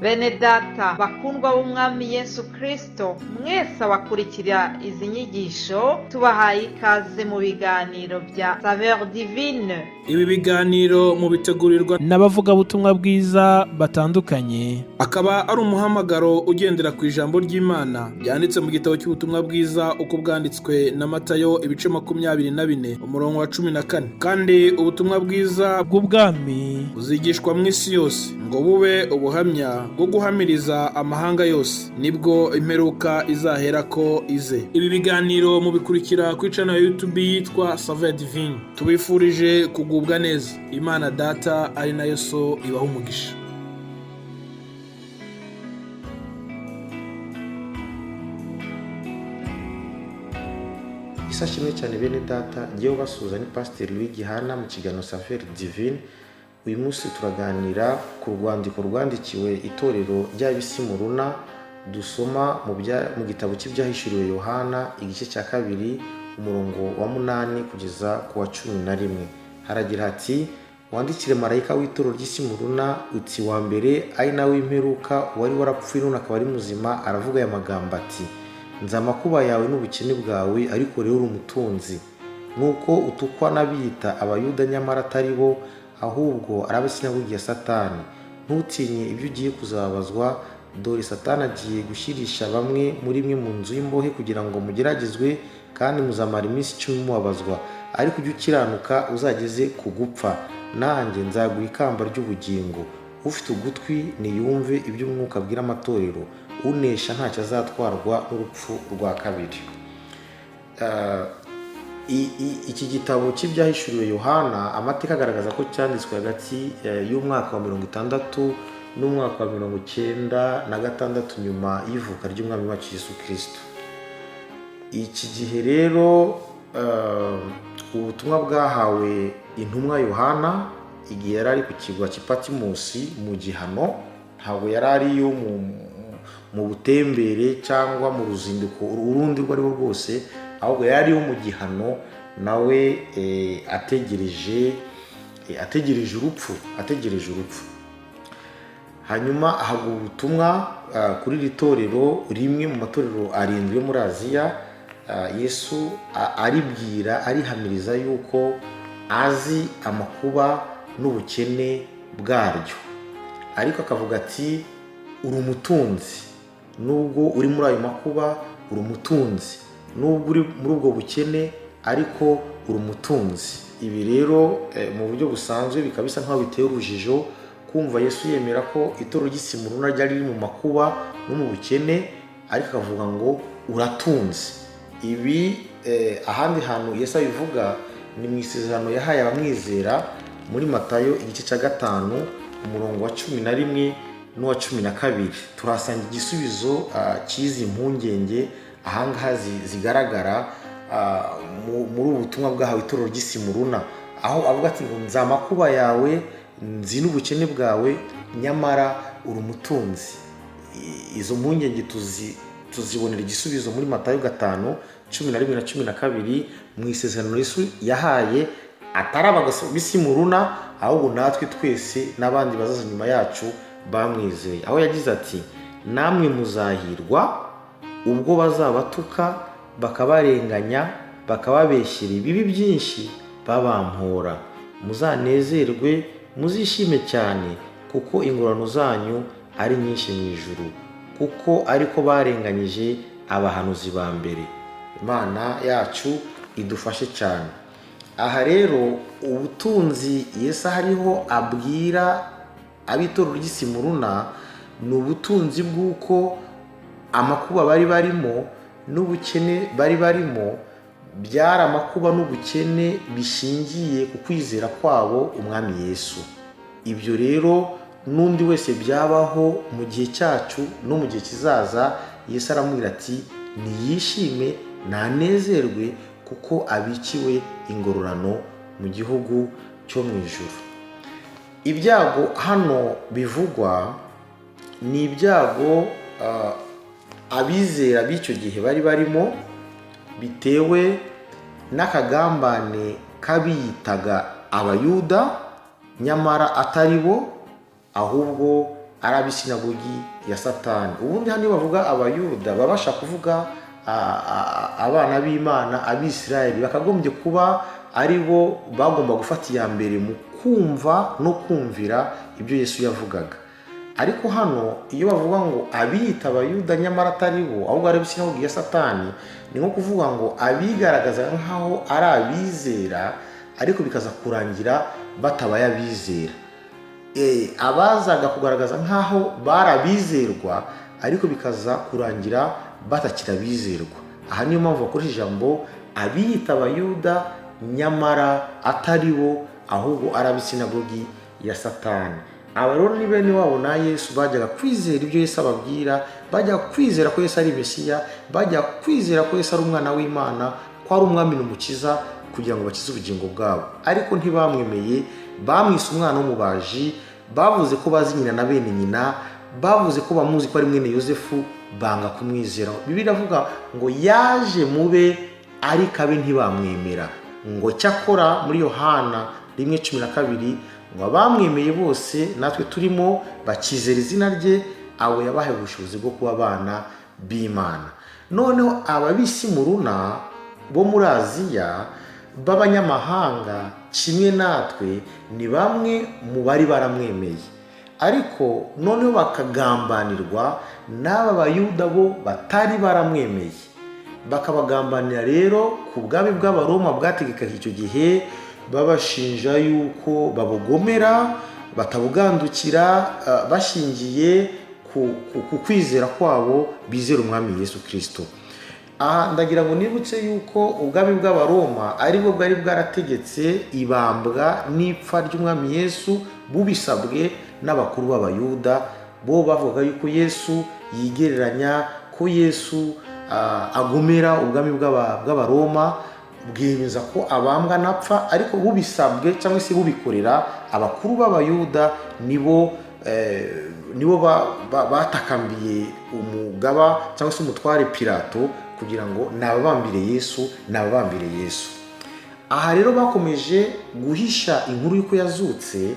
Bene data bakundwa b'Umwami Yesu Kristo, mwese abakurikira izi nyigisho, tubahaye ikaze mu biganiro bya Saveur Divine. Ibi biganiro mubitegurirwa n'abavugabutumwa bwiza batandukanye. Akaba ari umuhamagaro ugendera ku ijambo ry'Imana ryanditse mu gitabo cy'ubutumwa bwiza uko bwanditswe na Matayo, ibice 24, umurongo wa 14. Kandi ubutumwa bwiza bw'ubwami buzigishwa mu isi yose ngo bube ubuhamya bwo guhamiriza amahanga yose, nibwo imperuka izaherako ize. Ibi biganiro mubikurikira kuri channel ya YouTube yitwa Saveur Divine. Tubifurije kugubwa neza. Imana Data ari nayo So ibaha umugisha. Isa kimwe cyane, bene data, ngewe basuhuza ni Pasiteri Louis Gihana mu kiganiro Saveur Divine. Uyu munsi turaganira ku rwandiko rwandikiwe itorero ry'Abisimuruna, dusoma mu gitabo cy'Ibyahishuriwe Yohana, igice cya 2, umurongo wa 8 kugeza ku wa 11. Haragira hati: "Wandikire marayika w'itorero ry'Isimuruna uti: Wa mbere ari nawe w'imperuka, wari warapfuye none akaba ari muzima, aravuga aya magambo ati: Nzi amakuba yawe n'ubukene bwawe, ariko rero uri umutunzi, nuko utukwa n'abiyita Abayuda nyamara atari bo, ahubwo ari ab'isinagogi ya Satani. Ntutinye ibyo ugiye kuzabazwa. Dore Satani agiye gushyirisha bamwe muri mwe mu nzu y'imbohe kugira ngo mugeragezwe, kandi muzamara iminsi 10 mubabazwa. Ariko ujye ukiranuka uzageze ku gupfa, nanjye nzaguha ikamba ry'ubugingo. Ufite ugutwi niyumve ibyo Umwuka abwira amatorero. Unesha ntacyo azatwarwa n'urupfu rwa kabiri." Iki gitabo cy'Ibyahishuriwe Yohana, amateka agaragaza ko cyanditswe hagati y'umwaka wa 60 n'umwaka wa 96 nyuma y'ivuka ry'Umwami wacu Yesu Kirisito. Iki gihe rero ubutumwa bwahawe intumwa Yohana igihe yari ari ku kirwa cy'i Patimusi mu gihano. Ntabwo yari ariyo mu butembere cyangwa mu ruzinduko urundi urwo ari rwo rwose, ahubwo yari ariyo mu gihano nawe ategereje urupfu, ategereje urupfu. Hanyuma ahabwa ubutumwa kuri iri torero, rimwe mu matorero arindwi yo muri Aziya. Yesu aribwira, arihamiriza yuko azi amakuba n'ubukene bwaryo, ariko akavuga ati: "Uri umutunzi nubwo uri muri ayo makuba, uri umutunzi nubwo uri muri ubwo bukene, ariko uri umutunzi." Ibi rero mu buryo busanzwe bikaba bisa nkaho biteye urujijo kumva Yesu yemera ko itorero ry'Isimuruna ryari riri mu makuba no mu bukene, ariko akavuga ngo uratunze. Ibi ahandi hantu Yesu abivuga ni mu isezerano yahaye abamwizera muri Matayo, igice cya 5, umurongo wa 11 n'uwa 12. Turahasanga igisubizo cy'izi mpungenge ahangaha zigaragara muri ubu butumwa bwahawe itorero ry'Isimuruna, aho avuga ati ngo: "Nzi amakuba yawe, nzi n'ubukene bwawe, nyamara uri umutunzi." Izo mpungenge tuzibonera igisubizo muri Matayo 5, 11 na 12, mu isezerano Yesu yahaye atari ab'Isimuruna, ahubwo natwe twese n'abandi bazaza nyuma yacu bamwizeye, aho yagize ati: "Namwe muzahirwa ubwo bazabatuka, bakabarenganya, bakababeshyera ibibi byinshi babampora. Muzanezerwe, muzishime cyane, kuko ingororano zanyu ari nyinshi mu ijuru, kuko ariko barenganyije abahanuzi ba mbere." Imana yacu idufashe cyane. Aha rero ubutunzi Yesu hariho abwira ab'itorero ry'Isimuruna ni ubutunzi bw'uko amakuba bari barimo n'ubukene bari barimo byari amakuba n'ubukene bishingiye ku kwizera kwabo Umwami Yesu. Ibyo rero n'undi wese byabaho mu gihe cyacu no mu gihe kizaza, Yesu aramubwira ati: "Niyishime, nanezerwe, kuko abikiwe ingororano mu gihugu cyo mu ijuru." Ibyago hano bivugwa ni ibyago abizera b'icyo gihe bari barimo, bitewe n'akagambane k'abiyitaga Abayuda nyamara atari bo, ahubwo ari ab'isinagogi ya Satani. Ubundi hano iyo bavuga Abayuda babasha kuvuga abana b'Imana, Abisirayeli, bakagombye kuba ari bo bagomba gufata iya mbere mu kumva no kumvira ibyo Yesu yavugaga. Ariko hano iyo bavuga ngo abiyita Abayuda nyamara atari bo, ahubwo ari ab'isinagogi ya Satani, ni nko kuvuga ngo abigaragaza nk'aho ari abizera ariko bikaza kurangira batabaye abizera. Abazaga kugaragaza nk'aho bari abizerwa ariko bikaza kurangira batakiri abizerwa. Aha niyo mpamvu bakoresha ijambo abiyita Abayuda nyamara atari bo, ahubwo ari ab'isinagogi ya Satani. Aba rero ni bene wabo na Yesu, bajyaga kwizera ibyo Yesu ababwira, bajyaga kwizera ko Yesu ari Mesiya, bajyaga kwizera ko Yesu ari umwana w'Imana, ko ari umwami n'umukiza, kugira ngo bakize ubugingo bwabo. Ariko ntibamwemeye, bamwise umwana w'umubaji, bavuze ko bazi nyina na bene nyina, bavuze ko bamuzi ko ari mwene Yosefu, banga kumwizera. Bibiliya iravuga ngo yaje mube ariko abe ntibamwemera. Ngo cyakora muri Yohana 1:12 ngo abamwemeye bose natwe turimo bakizera izina rye, abo yabahaye ubushobozi bwo kuba abana b'Imana. Noneho ab'Isimuruna bo muri Aziya b'abanyamahanga kimwe natwe ni bamwe mu bari baramwemeye, ariko noneho bakagambanirwa n'aba Bayuda bo batari baramwemeye, bakabagambanira rero ku bwami bw'Abaroma bwategekaga icyo gihe, babashinja yuko babugomera, batabugandukira, bashingiye ku kwizera kwabo bizera umwami Yesu Kirisito. Aha ndagira ngo nibutse yuko ubwami bw'Abaroma aribwo bwari bwarategetse ibambwa n'ipfa ry'umwami Yesu, bubisabwe n'abakuru b'Abayuda. Bo bavuga yuko Yesu yigereranya, ko Yesu agomera ubwami bw'Abaroma, bwemeza ko abambwa napfa, ariko bubisabwe cyangwa se bubikorera abakuru b'Abayuda. Nibo batakambiye umugaba cyangwa se umutware Pilato kugira ngo nababambire Yesu, nababambire Yesu. Aha rero bakomeje guhisha inkuru y'uko yazutse,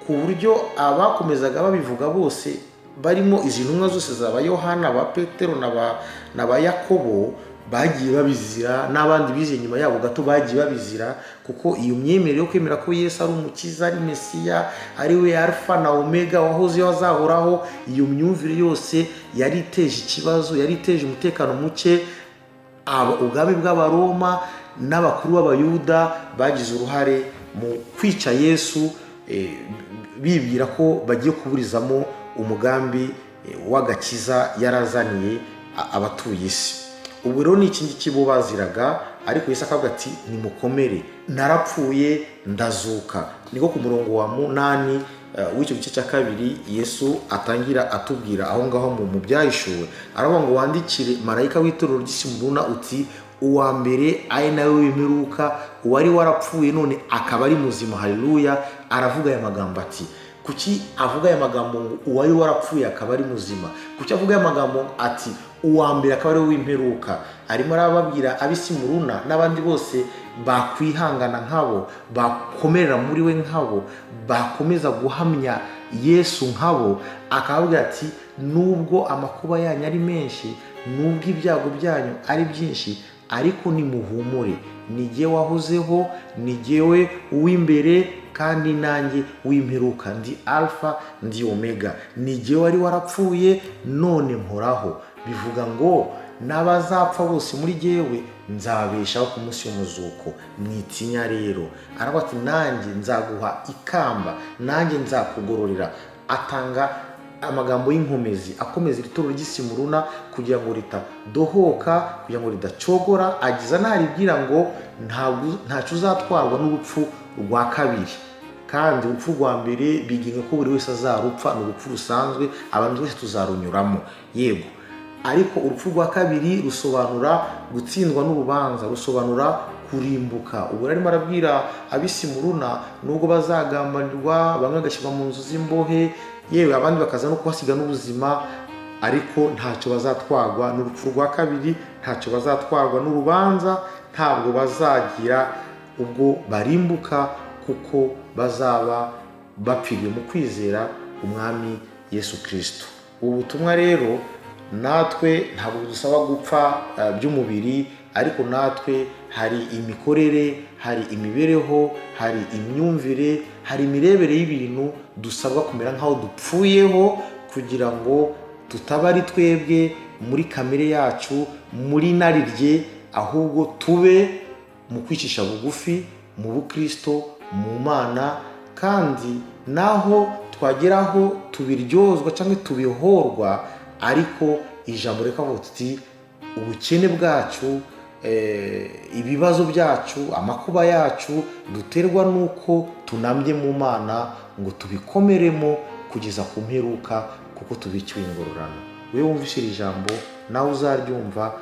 ku buryo abakomezaga babivuga bose barimo izi ntumwa zose za ba Yohana, ba Petero na ba Yakobo bagiye babizira, n'abandi bize nyuma yabo gato bagiye babizira, kuko iyo myemerere yo kwemera ko Yesu ari umukiza, ari Mesiya, ari we Alfa na Omega, wahozeho azahoraho, iyo myumvire yose yari iteje ikibazo, yari iteje umutekano muke. Ubwami bw'Abaroma n'abakuru b'Abayuda bagize uruhare mu kwica Yesu, bibwira ko bagiye kuburizamo umugambi w'agakiza yarazaniye abatuye isi. Ubu rero ni iki ngiki bo baziraga, ariko Yesu akavuga ati nimukomere, narapfuye ndazuka. Niko ku murongo wa 8 w'icyo gice cya 2 Yesu atangira atubwira aho ngaho mu byahishuwe, aravuga ngo wandikire marayika w'itorero ry'Isimuruna uti uwa mbere ari nawe w'imperuka, uwari warapfuye none akaba ari muzima. Haleluya! Aravuga aya magambo ati, kuki avuga aya magambo ngo uwari warapfuye akaba ari muzima? Kuki avuga aya magambo ati uwa mbere akaba ari we w'imperuka? Arimo arababwira ab'Isimuruna n'abandi bose bakwihangana nkabo, bakomerera muri we nkabo, bakomeza guhamya Yesu nkabo, akababwira ati nubwo amakuba yanyu ari menshi, nubwo ibyago byanyu ari byinshi, ariko nimuhumure, ni jye wahozeho, ni jyewe uw'imbere kandi nanjye w'imperuka, ndi Alfa ndi Omega, ni jye wari warapfuye none mporaho. Bivuga ngo n'abazapfa bose muri jyewe nzababeshaho ku munsi w'umuzuko. Mwitinya rero. Aravuga ati nanjye nzaguha ikamba, nanjye nzakugororera. Atanga amagambo y'inkomezi akomeza iri torero ry'Isimuruna kugira ngo ritadohoka, kugira ngo ridacogora. Agiza naribwira ngo ntacyo uzatwarwa n'urupfu rwa kabiri, kandi urupfu rwa mbere bigenga ko buri wese azarupfa, ni urupfu rusanzwe, abantu twese tuzarunyuramo, yego. Ariko urupfu rwa kabiri rusobanura gutsindwa n'urubanza, rusobanura kurimbuka. Ubu arimo arabwira ab'Isimuruna, nubwo bazagambanirwa, bamwe bagashyirwa mu nzu z'imbohe, yewe abandi bakaza no kuhasiga n'ubuzima, ariko ntacyo bazatwarwa n'urupfu rwa kabiri, ntacyo bazatwarwa n'urubanza, ntabwo bazagira ubwo barimbuka, kuko bazaba bapfiriye mu kwizera umwami Yesu Kirisito. Ubu butumwa rero natwe ntabwo budusaba gupfa by'umubiri, ariko natwe hari imikorere, hari imibereho, hari imyumvire, hari imirebere y'ibintu dusabwa kumera nk'aho dupfuyeho, kugira ngo tutaba ari twebwe muri kamere yacu, muri narirye, ahubwo tube mu kwicisha bugufi, mu bukristo, mu Mana. Kandi naho twageraho tubiryozwa cyangwa tubihorwa, ariko ijambo rikavuga tuti ubukene bwacu, ibibazo byacu, amakuba yacu duterwa n'uko tunambye mu Mana, ngo tubikomeremo kugeza ku mperuka, kuko tubikiwe ingororano. Wowe wumvise iri jambo, nawe uzaryumva,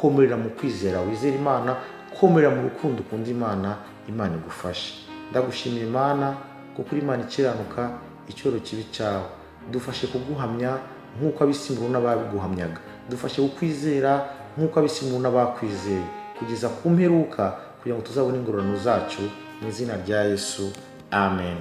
komerera mu kwizera wizera Imana, komerera mu rukundo ukunda Imana, Imana igufashe. Ndagushimira Imana kuko uri Imana ikiranuka, icyoro kibi cyawe. Dufashe kuguhamya nk'uko abisimbura n'ababiguhamyaga, dufashe kukwizera nk'uko abisimbura n'abakwizeye, kugeza ku mperuka, kugira ngo tuzabone ingororano zacu. Mu izina rya Yesu, amen.